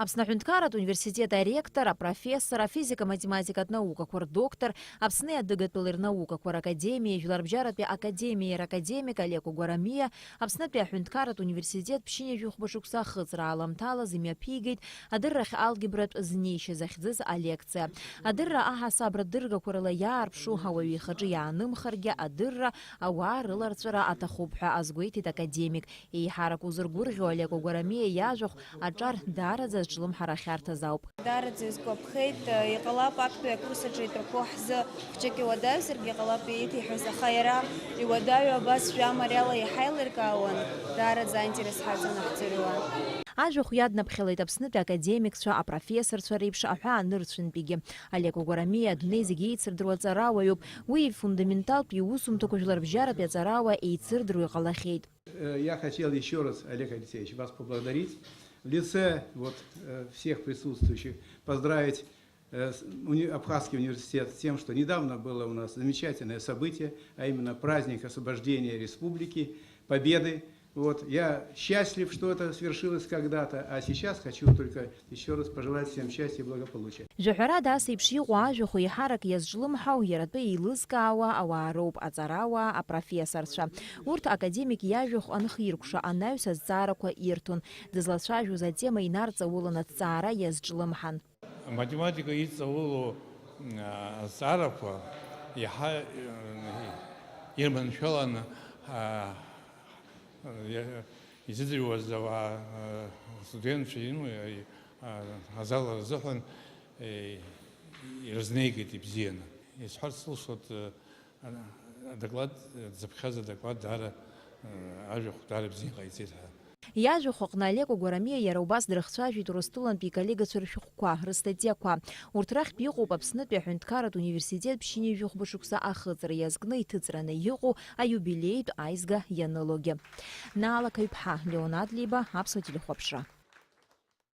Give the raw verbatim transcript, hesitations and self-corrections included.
Аԥсны аҳәынҭқарратә университет аректор, апрофессор, афизика-математикатә наукақәа рдоктор, Аԥсни адыгатәылеи рнаукақәа ракадемиеи жәларбжьаратәи академиеи ракадемик Алеко Гәарамиа Аԥснытәи аҳәынҭқарратә университет ԥшьынҩажәи хәба шықәса ахыҵра аламҭалаз имҩаԥигеит адыррахь алгебратә знеишьа захьӡыз алекциа. Адырра аҳасабра дыргақәа рыла иаарԥшу, ауаҩы ихаҿы иаанымхаргьы, адырра, ауаа рыларҵәара аҭахуп ҳәа азгәеиҭеит академик. Еиҳарак узыргәырӷьо Алеко Гәарамиа иажәахә аҿар даараӡа азҿлымҳара ахьарҭаз ауп. Даараӡа изгәаԥхеит, иҟалап актәи акурс аҿы итәақәоу ҳзы хәҷык иуадаҩзаргьы ҟалап ииҭиҳәаз, аха иара иуадаҩу абас жәа мариала иҳаилыркаауан, даараӡа аинтерес ҳаҵан аҳәҵаҩыла. Ажәахә иаднаԥхьалеит Аԥснытәи академикцәа, апрофессорцәа реиԥш аҳәаанырцәынтәигьы. Алеко Гәарамиа адунеи зегь еицырдыруа аҵарауаҩуп. Уи ифундаменталтә иусумҭақәа жәларбжьаратәи аҵарауаа еицырдыруа иҟалахьеит. Э, я хотел ещё раз, Олег Алексеевич, вас поблагодарить в лице вот, э, всех присутствующих, поздравить, э, с-, уни-, Абхазский университет с тем, что недавно было у нас замечательное событие, а именно праздник освобождения республики, Победы. Вот, я счастлив, что это свершилось когда-то, а сейчас хочу только ещё раз пожелать всем счастья и благополучия. Жәаҳәарада ас еиԥш иҟоу ажәахә еиҳарак иазҿлымҳау иара атәы еилызкаауа ауаа роуп, аҵарауаа, апрофессорцәа. Урҭ академик иажәахә анхиркәша, анаҩс азҵаарақәа ирҭон. Дызлацәажәоз атема инарҵаулан, аҭҵаара иазҿлымҳан. Аматематика иҵаулоу, а, азҵаарақәа иаҳа, э, ирманшәалан, а, иа-, изыӡырҩуаз ауаа, а, астудентцәа, ну, а, азал рзыҳәан, э, ирызнеигеит ибзианы. Исҳәарц сылшоит, э, адоклад, дзыԥхьаз адоклад даара, э, ажәахә даара бзиа иҟаиҵеит ҳәа. Иажәахә аҟны Алеко Гәарамиа иара убас дрыхцәажәеит Урыстәылантәи иколлегацәа ршәҟәқәа, рыстатиақәа. Урҭ рахьтә иҟоуп Аԥснытәи аҳәынҭқарратә университет ԥшьынҩажәи хәба шықәса ахыҵра иазкны иҭыҵраны иҟоу аиубилеитә аизга ианылогьы. Наала Қаҩԥҳа, Леон Адлеиба, Аԥсуа телехәаԥшра.